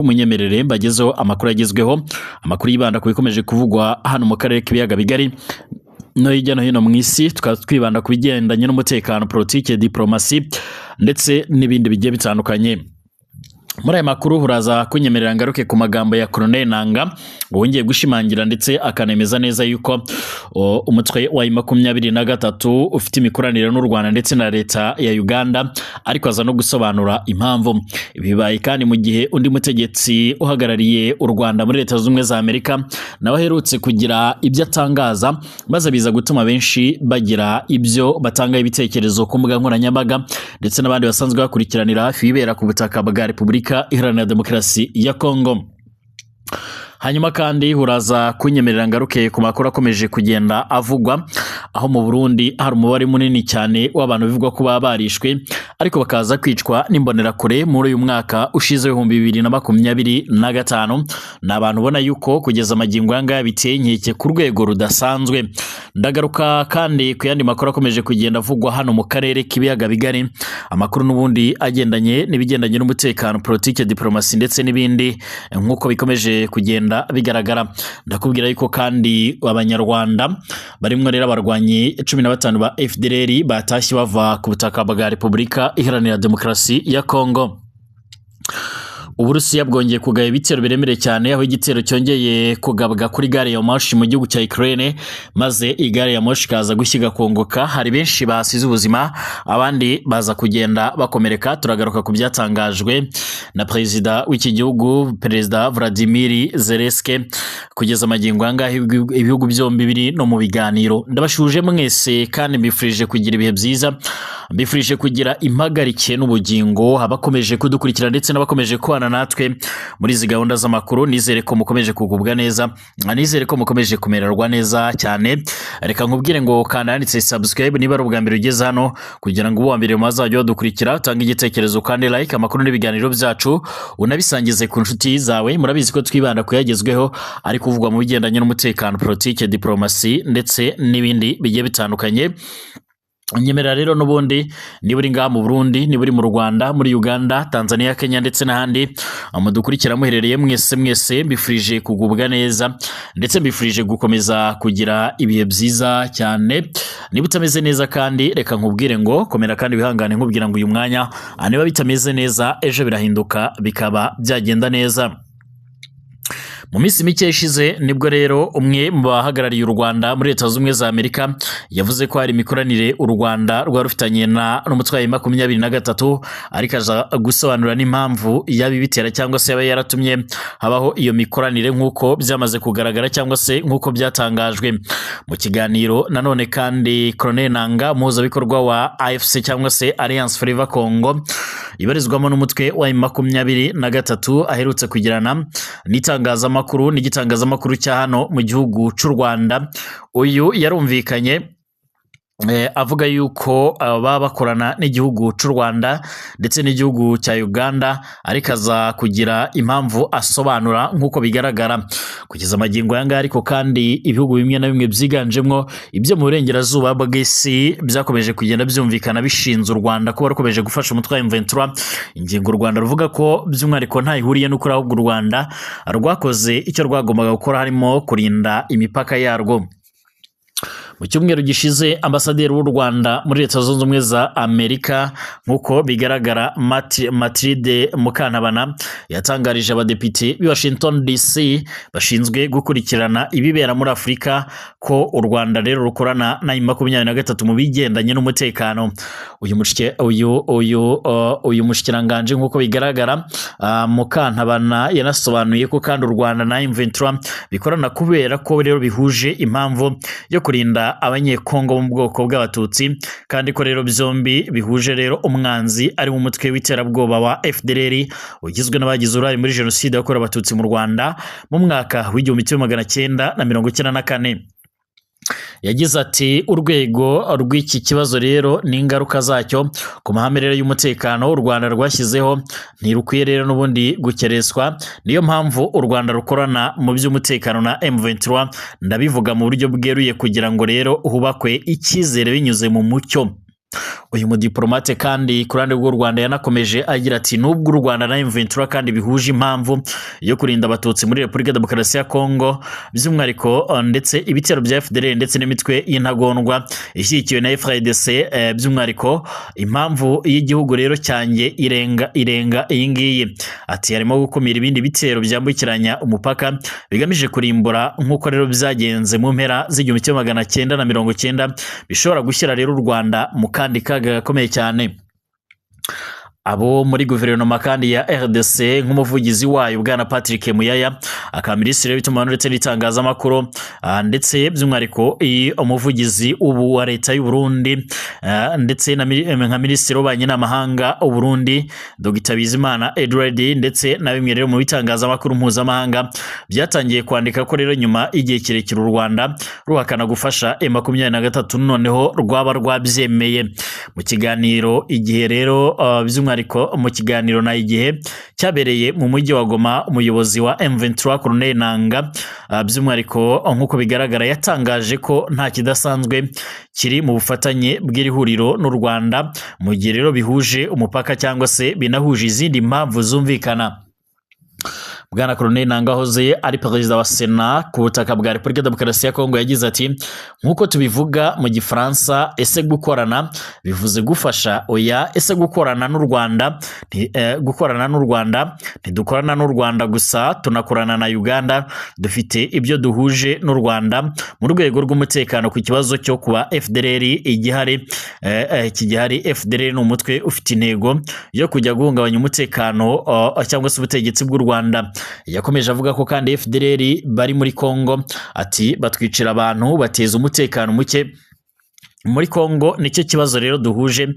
Munyemerere mbagezeho amakuru agezweho, amakuru yibanda ku bikomeje kuvugwa hano mu karere k'ibiyaga bigari no hirya no hino mu isi. Tukaba twibanda ku bigendanye n'umutekano, politike, diplomasi ndetse n'ibindi bigiye bitandukanye. Muri aya makuru uraza kunyemerera ngaruke ku magambo ya Colonel Nanga wongeye gushimangira ndetse akanemeza neza yuko umutwe wa 23 ufite imikoranire n'u Rwanda ndetse na leta ya Uganda, ariko aza no gusobanura impamvu. Ibi bibaye kandi mu gihe undi mutegetsi uhagarariye u Rwanda muri Leta Zunze Ubumwe za Amerika nawe aherutse kugira ibyo atangaza, maze biza gutuma benshi bagira ibyo batanga ibitekerezo ku mbuga nkoranyambaga ndetse n'abandi basanzwe bakurikiranira hafi ibibera ku butaka bwa Repubulika Iharanira Demokarasi ya Kongo. Hanyuma kandi uraza kunyemerera ngaruke ku makuru akomeje kugenda avugwa aho mu Burundi hari umubare munini cyane w'abantu bivugwa ko baba barishwe, ariko bakaza kwicwa n'imbonerakure muri uyu mwaka ushize 2025. Ni abantu ubona yuko kugeza amagingo aya ngaya biteye inkeke ku rwego rudasanzwe. Ndagaruka kandi ku yandi makuru akomeje kugenda avugwa hano mu karere k'ibiyaga bigari, amakuru n'ubundi agendanye n'ibigendanye n'umutekano, politike, diplomasi ndetse n'ibindi nk'uko bikomeje kugenda bigaragara. Ndakubwira yuko kandi abanyarwanda barimwo rero abarwanyi 15 ba FDLR batashye bava ku butaka bwa Repubulika Iharanira Demokarasi ya Kongo. Uburusiya bwongeye kugaba ibitero biremereye cyane, aho igitero cyongeye kugabwa kuri gare ya moshi mu gihugu cya Ukraine, maze iyi gare ya moshi ikaza gushyiga kongoka. Hari benshi basize ubuzima, abandi baza kugenda bakomereka. Turagaruka ku byatangajwe na perezida w'iki gihugu, Perezida Vladimir Zelensky. Kugeza amagingo aya ngaya ibihugu byombi biri no mu biganiro. Ndabashuje mwese kandi mbifurije kugira ibihe byiza, mbifurije kugira impagarike n'ubugingo, abakomeje kudukurikira ndetse n'abakomeje kubana natwe muri izi gahunda z'amakuru. Nizere ko mukomeje kugubwa neza, nizere ko mukomeje kumererwa neza cyane. Reka nkubwire ngo kanda handitse subscribe niba ari ubwa mbere ugeze hano, kugira ngo ube uwa mbere mu bazajya badukurikira. Utange igitekerezo kandi like amakuru n'ibiganiro byacu, unabisangize ku nshuti zawe. Murabizi ko twibanda ku yagezweho ari kuvugwa mu bigendanye n'umutekano, politike, diplomasi ndetse n'ibindi bigiye bitandukanye. Nyemerera rero n'ubundi, niba uri ngaha mu Burundi, niba uri mu Rwanda, muri Uganda, Tanzania, Kenya ndetse n'ahandi mudukurikira muherereye, mwese mwese mbifurije kugubwa neza ndetse mbifurije gukomeza kugira ibihe byiza cyane. Niba utameze neza kandi, reka nkubwire ngo komera kandi wihangane, nkubwira ngo uyu mwanya niba bitameze neza, ejo birahinduka bikaba byagenda neza. Mu minsi mike ishize nibwo rero umwe mu bahagarariye u Rwanda muri Leta Zunze Ubumwe za Amerika yavuze ko hari imikoranire u Rwanda rwari rufitanye na n'umutwe wa 23, ariko aza gusobanura n'impamvu yabibitera cyangwa se yaba yaratumye habaho iyo mikoranire, nk'uko byamaze kugaragara cyangwa se nk'uko byatangajwe mu kiganiro. Nanone kandi Colonel Nanga, umuhuzabikorwa wa AFC cyangwa se Alliance Fleuve Congo ibarizwamo n'umutwe wa 23, aherutse kugirana n'itangazamakuru n'igitangazamakuru cya hano mu gihugu cy'u Rwanda. Uyu yarumvikanye avuga yuko baba bakorana n'igihugu cy'u Rwanda ndetse n'igihugu cya Uganda, ariko aza kugira impamvu asobanura nk'uko bigaragara kugeza amagingo aya ngaya. Ariko kandi ibihugu bimwe na bimwe byiganjemo ibyo mu burengerazuba bw'isi byakomeje kugenda byumvikana bishinze u Rwanda kuba rukomeje gufasha umutwe wa M23, ingingo u Rwanda ruvuga ko by'umwihariko nta ihuriye n'ukuri, ahubwo u Rwanda rwakoze icyo rwagombaga gukora, harimo kurinda imipaka yarwo. Mu cyumweru gishize, ambasaderi w'u Rwanda muri Leta Zunze Ubumwe za Amerika, nk'uko bigaragara, Mathilde Mukantabana, yatangarije abadepite b'i Washington DC bashinzwe gukurikirana ibibera muri Afurika ko u Rwanda rero rukorana na 23 mu bigendanye n'umutekano. Uyu mushike uyu uyu uyu mushikiranganje, nk'uko bigaragara, Mukantabana, yanasobanuye ko kandi u Rwanda na M23 bikorana kubera ko rero bihuje impamvu yo kurinda abanyekongo bo mu bwoko bw'abatutsi, kandi ko rero byombi bihuje rero umwanzi ari mu mutwe w'iterabwoba wa FDLR ugizwe n'abagize uruhare muri jenoside yakorewe abatutsi mu Rwanda mu mwaka w'1994. Yagize ati: "Urwego rw'iki kibazo rero n'ingaruka zacyo ku mahame rero y'umutekano u Rwanda rwashyizeho ntirukwiye rero n'ubundi gukereswa. Niyo mpamvu u Rwanda rukorana mu by'umutekano na M23. Ndabivuga mu buryo bweruye kugira ngo rero hubakwe icyizere binyuze mu mucyo." Uyu mudiplomate kandi ku ruhande rw'u Rwanda yanakomeje agira ati nubwo u Rwanda na M23 kandi bihuje impamvu yo kurinda abatutsi muri Repubulika Demokarasi ya Kongo by'umwihariko, ndetse ibitero bya FDLR ndetse n'imitwe y'intagondwa ishyigikiwe na FARDC, by'umwihariko impamvu y'igihugu rero cyanjye irenga iyi ngiyi. Ati harimo gukumira ibindi bitero byambukiranya umupaka bigamije kurimbura nk'uko rero byagenze mu mpera z'1990, bishobora gushyira rero u Rwanda mu kandi kaga gakomeye cyane. Abo muri guverinoma kandi ya RDC nk'umuvugizi wayo bwana Patrick Muyaya, akaba minisitiri w'itumanaho ndetse n'itangazamakuru, ndetse by'umwihariko umuvugizi ubu wa leta y'u Burundi, ndetse nka minisitiri w'ububanyi n'amahanga w'u Burundi Dr Bizimana Edouard, ndetse na bimwe rero mu bitangazamakuru mpuzamahanga byatangiye kwandika ko rero nyuma y'igihe kirekire u Rwanda ruhakana gufasha M23 noneho rwaba rwabyemeye. Mu kiganiro igihe rero, by'umwihariko mu kiganiro na Igihe cyabereye mu mujyi wa Goma, umuyobozi wa M23 Corneille Nangaa, by'umwihariko nk'uko bigaragara yatangaje ko nta kidasanzwe kiri mu bufatanye bw'iri huriro n'u Rwanda mu gihe rero bihuje umupaka cyangwa se binahuje izindi mpamvu zumvikana. Bwana Corneille Nangaa wahoze ari perezida wa Sena ku butaka bwa Repubulika Demokarasi ya Kongo yagize ati nk'uko tubivuga mu Gifaransa, ese gukorana bivuze gufasha? Oya. Ese gukorana n'u Rwanda gukorana n'u Rwanda, ntidukorana n'u Rwanda gusa, tunakorana na Uganda. Dufite ibyo duhuje n'u Rwanda mu rwego rw'umutekano ku kibazo cyo kuba FDLR igihari, kigihari. FDLR ni umutwe ufite intego yo kujya guhungabanya umutekano cyangwa se ubutegetsi bw'u Rwanda. Yakomeje avuga ko kandi FDLR bari muri Kongo, ati batwicira abantu, bateza umutekano muke muri Kongo, nicyo kibazo rero duhuje.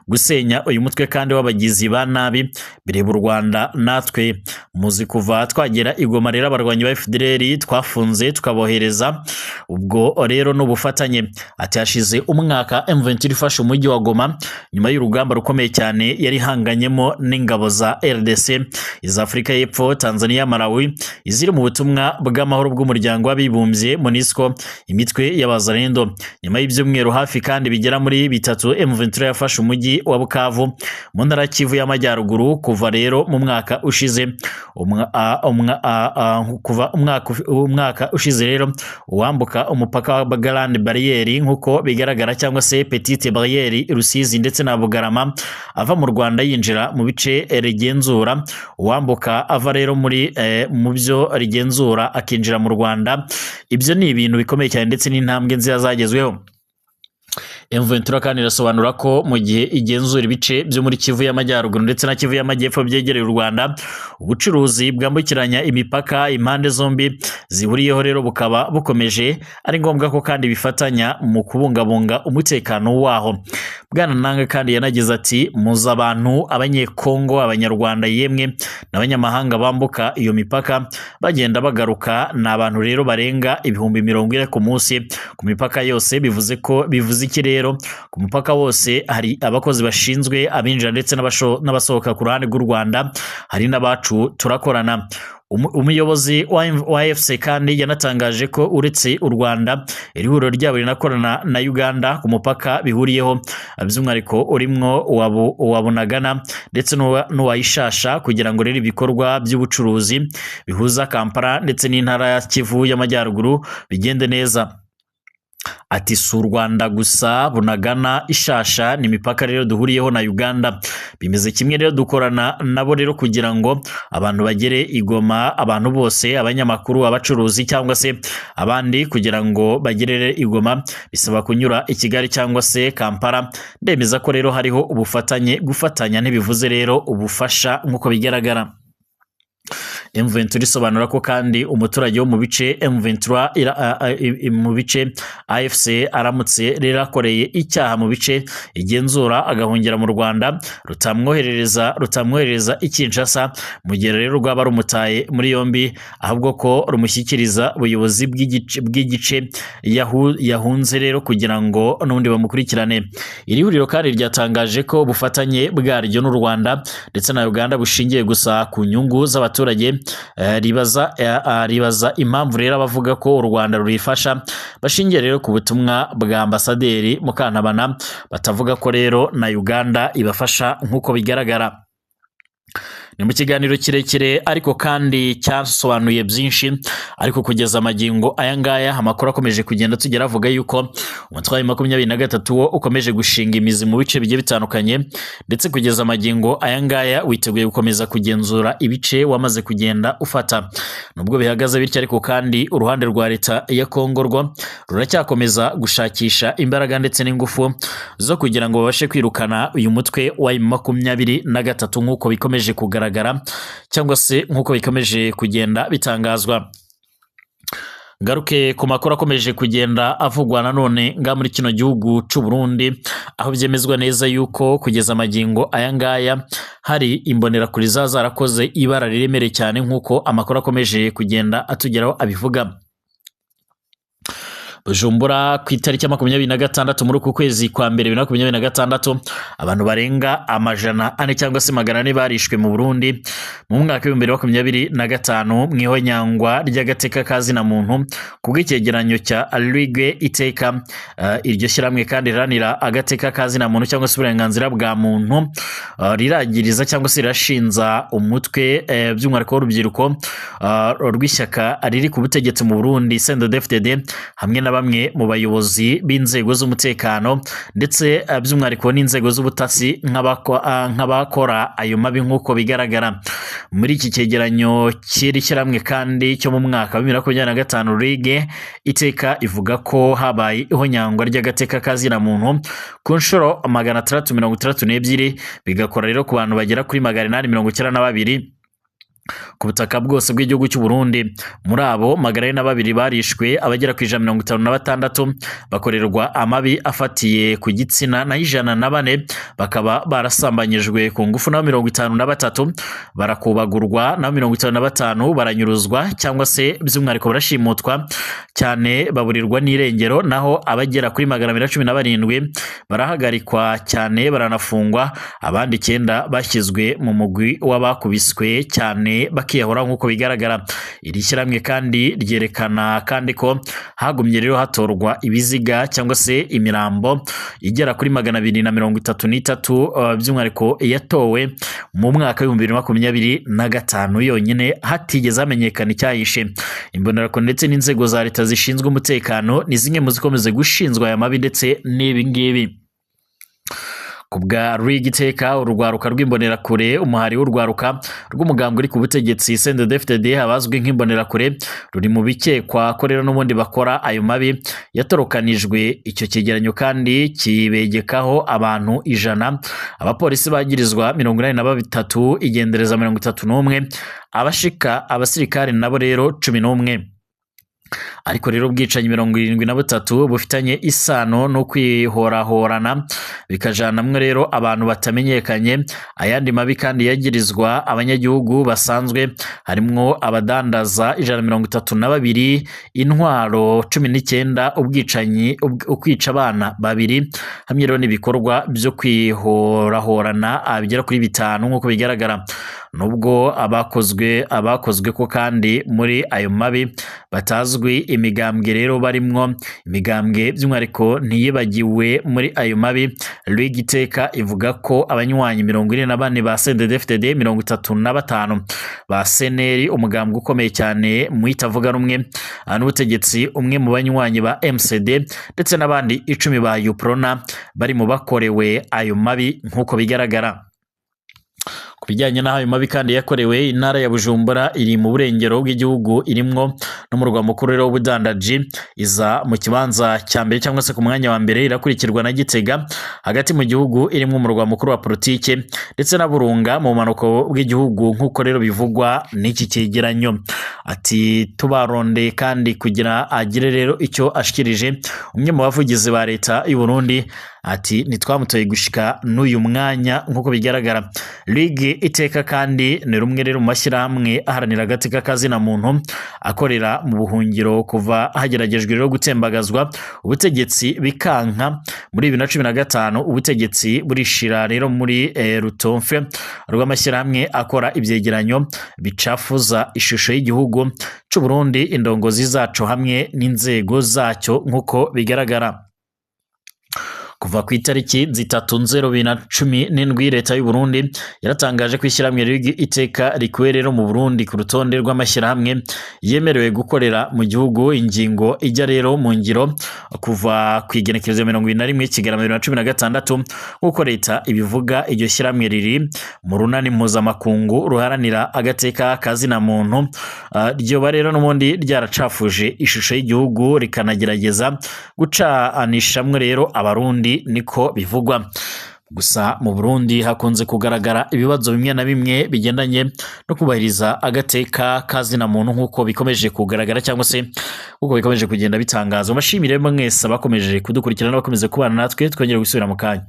Gusenya uyu mutwe kandi w'abagizi ba nabi bireba u Rwanda natwe. Muzi kuva twagera i Goma rero abarwanyi ba FDLR twafunze tukabohereza, ubwo rero n'ubufatanye. Ati hashize umwaka M23 ifashe umujyi wa Goma nyuma y'urugamba rukomeye cyane yari ihanganyemo n'ingabo za RDC, iza Afurika y'Epfo, Tanzania, Malawi, iziri mu butumwa bw'amahoro bw'umuryango w'abibumbye MONUSCO, imitwe y'abazalendo. Nyuma y'ibyumweru hafi kandi bigera muri 3 M23 yafashe umujyi wa Bukavu mu ntara ya Kivu y'Amajyaruguru. Kuva rero mu mwaka ushize kuva umwaka ushize rero uwambuka umupaka wa Grande Barriere nk'uko bigaragara cyangwa se Petite Barriere, Rusizi ndetse na Bugarama, ava mu Rwanda yinjira mu bice rigenzura, uwambuka ava rero muri mu byo rigenzura akinjira mu Rwanda, ibyo ni ibintu bikomeye cyane ndetse n'intambwe nziza zagezweho. M23 kandi irasobanura ko mu gihe igenzura ibice byo muri Kivu y'Amajyaruguru ndetse na Kivu y'Amajyepfo byegereye u Rwanda, ubucuruzi bwambukiranya imipaka impande zombi zihuriyeho rero bukaba bukomeje, ari ngombwa ko kandi bifatanya mu kubungabunga umutekano waho. Bwana Nangaa kandi yanagize ati muzi abantu, abanyekongo, abanyarwanda yemwe n'abanyamahanga bambuka iyo mipaka bagenda bagaruka, ni abantu rero barenga 40,000 ku munsi ku mipaka yose. Bivuze ko bivuze iki rero? Ku mupaka wose hari abakozi bashinzwe abinjira ndetse n'abasohoka ku ruhande rw'u Rwanda, hari n'abacu turakorana. Umuyobozi wa AFC kandi yanatangaje ko uretse u Rwanda iri huriro ryabo rinakorana na Uganda ku mupaka bihuriyeho, by'umwihariko urimwo uwa Bunagana ndetse n'uwa Ishasha, kugira ngo rero ibikorwa by'ubucuruzi bihuza Kampala ndetse n'intara ya Kivu y'Amajyaruguru bigende neza. Ati si u Rwanda gusa, Bunagana, Ishasha ni imipaka rero duhuriyeho na Uganda, bimeze kimwe rero dukorana nabo rero kugira ngo abantu bagere i Goma, abantu bose, abanyamakuru, abacuruzi cyangwa se abandi, kugira ngo bagere i Goma bisaba kunyura i Kigali cyangwa se Kampala. Ndemeza ko rero hariho ubufatanye, gufatanya ntibivuze rero ubufasha nk'uko bigaragara. M23 isobanura ko kandi umuturage wo mu bice M23 mu bice AFC aramutse rero akoreye icyaha mu bice igenzura agahungira mu Rwanda, rutamwoherereza i Kinshasa mu gihe rero rwaba rumutaye muri yombi, ahubwo ko rumushyikiriza ubuyobozi bw'igice yahunze rero kugira ngo n'ubundi bamukurikirane. Iri huriro kandi ryatangaje ko ubufatanye bwaryo n'u Rwanda ndetse na Uganda bushingiye gusa ku nyungu z'abaturage. Ribaza impamvu rero abavuga ko u Rwanda rurifasha bashingiye rero ku butumwa bwa ambasaderi Mukantabana, batavuga ko rero na Uganda ibafasha nk'uko bigaragara. Ni mu kiganiro kirekire ariko kandi cyasobanuye byinshi, ariko kugeza amagingo aya ngaya amakuru akomeje kugenda tugera avuga yuko umutwe wa 23 wo ukomeje gushinga imizi mu bice bigiye bitandukanye, ndetse kugeza amagingo aya ngaya witeguye gukomeza kugenzura ibice wamaze kugenda ufata. Nubwo bihagaze bityo ariko kandi uruhande rwa leta ya Kongo rwo ruracyakomeza gushakisha imbaraga ndetse n'ingufu zo kugira ngo babashe kwirukana uyu mutwe wa 23 nk'uko bikomeje kugaragara cyangwa se nk'uko bikomeje kugenda bitangazwa. Ngaruke ku makuru akomeje kugenda avugwa nanone nga muri kino gihugu c'u Burundi, aho byemezwa neza yuko kugeza amagingo aya ngaya hari imbonerakure ziba zarakoze ibara riremereye cyane nk'uko amakuru akomeje kugenda atugeraho abivuga. Bujumbura ku itariki ya 26 muri uku kwezi kwa mbere 2026, abantu barenga 400 cyangwa se 400 barishwe mu Burundi mu mwaka wa 2025 mu ihonyangwa ry'agateka ka zina muntu ku bw'icyegeranyo cya Ligue Iteka. Iryo shyirahamwe kandi riharanira agateka ka zina muntu cyangwa se uburenganzira bwa muntu, riragiriza cyangwa se rirashinza umutwe, by'umwihariko w'urubyiruko rw'ishyaka riri ku butegetsi mu Burundi CNDD-FDD, hamwe na bamwe mu bayobozi b'inzego z'umutekano ndetse by'umwihariko n'inzego z'ubutasi nk'abakora ayo mabi nk'uko bigaragara muri iki cyegeranyo cy'iri shyirahamwe kandi cyo mu mwaka wa 2025. Ligue Iteka ivuga ko habaye ihonyangwa ry'agateka ka zina muntu ku nshuro 662, bigakora rero ku bantu bagera kuri 892 ku butaka bwose bw'igihugu cy'u Burundi. Muri abo 402 barishwe, abagera ku 156 bakorerwa amabi afatiye ku gitsina, naho 104 bakaba barasambanyijwe ku ngufu, naho 53 barakubagurwa, naho 55 baranyuruzwa cyangwa se by'umwihariko barashimutwa cyane baburirwa n'irengero, naho abagera kuri 217 barahagarikwa cyane baranafungwa, abandi 9 bashyizwe mu mugwi w'abakubiswe cyane bakiyahura nk'uko bigaragara. Iri shyirahamwe kandi ryerekana kandi ko hagumye rero hatorwa ibiziga cyangwa se imirambo igera kuri 233, by'umwihariko yatowe mu mwaka wa 2025 yonyine hatigeze hamenyekana icyayishe. Imbonerakure ndetse n'inzego za leta zishinzwe umutekano ni zimwe mu zikomeza gushinzwa aya mabi ndetse n'ibi ngibi. Ku bwa Ligue Iteka, urwaruka rw'imbonerakure, umuhari w'urwaruka rw'umugambwe uri ku butegetsi CNDD-FDD abazwi nk'imbonerakure, ruri mu bikekwa ko rero n'ubundi bakora ayo mabi yatorokanijwe. Icyo cyegeranyo kandi kibegekaho abantu 100, abapolisi bagirizwa 83, igendereza 31, abashika abasirikare nabo rero 11. Ariko rero ubwicanyi 73 bufitanye isano no kwihorahorana bikajanamwe rero abantu batamenyekanye. Ayandi mabi kandi yagirizwa abanyagihugu basanzwe harimwo abadandaza 132, intwaro 19, ubwicanyi ukwica abana babiri, hamwe rero n'ibikorwa byo kwihorahorana bigera kuri 5 nk'uko bigaragara. Nubwo abakozwe ko kandi muri ayo mabi batazwi, imigambwe rero barimwo imigambwe by'umwihariko ntiyibagiwe muri ayo mabi. Ligue Iteka ivuga ko abanywanyi 44 ba CNDD-FDD, 35 ba CNL, umugambwe ukomeye cyane mu itavuga rumwe n'ubutegetsi, umwe mu banywanyi ba MCD ndetse n'abandi 10 ba UPRONA bari mu bakorewe ayo mabi nk'uko bigaragara. Ku bijyanye n'aho ayo mabi kandi yakorewe, intara ya Bujumbura iri mu burengero bw'igihugu, irimwo n'umurwa mukuru rero w'ubudandaji, iza mu kibanza cya mbere cyangwa se ku mwanya wa mbere, irakurikirwa na Gitega hagati mu gihugu irimo umurwa mukuru wa politike, ndetse na Burunga mu bumanuko bw'igihugu nk'uko rero bivugwa n'iki cyegeranyo. Ati tubarondeye kandi kugira agire rero icyo ashikirije umwe mu bavugizi ba leta y'u Burundi. Ati ntitwamutoye gushika n'uyu mwanya nk'uko bigaragara. Ligue Iteka kandi ni rumwe rero mu mashyirahamwe aharanira agateka kazina muntu akorera mu buhungiro kuva hageragejwe rero gutembagazwa ubutegetsi bikanka muri 2015. Ubutegetsi burishira rero muri rutomfe rw'amashyirahamwe akora ibyegeranyo bicafuza ishusho y'igihugu c'u Burundi, indongozi zaco hamwe n'inzego zacyo nk'uko bigaragara. Kuva ku itariki 3 Nzero 2017, leta y'u Burundi yaratangaje ko ishyirahamwe Ligue Iteka rikuwe rero mu Burundi ku rutonde rw'amashyirahamwe yemerewe gukorera mu gihugu. Ingingo ijya rero mu ngiro kuva ku igenekerezo 71 Kigarama 2016. Nk'uko leta ibivuga, iryo shyirahamwe riri mu runani mpuzamakungu ruharanira agateka kazina muntu. Ryoba rero n'ubundi ryaracafuje ishusho y'igihugu, rikanagerageza gucanishamwe rero Abarundi, niko bivugwa. Gusa mu Burundi hakunze kugaragara ibibazo bimwe na bimwe bigendanye no kubahiriza agateka kazina muntu, nk'uko bikomeje kugaragara cyangwa se nk'uko bikomeje kugenda bitangazwa. Amashimire mwese abakomeje kudukurikirana n'abakomeza kubana natwe. Twongere gusubira mu kanya.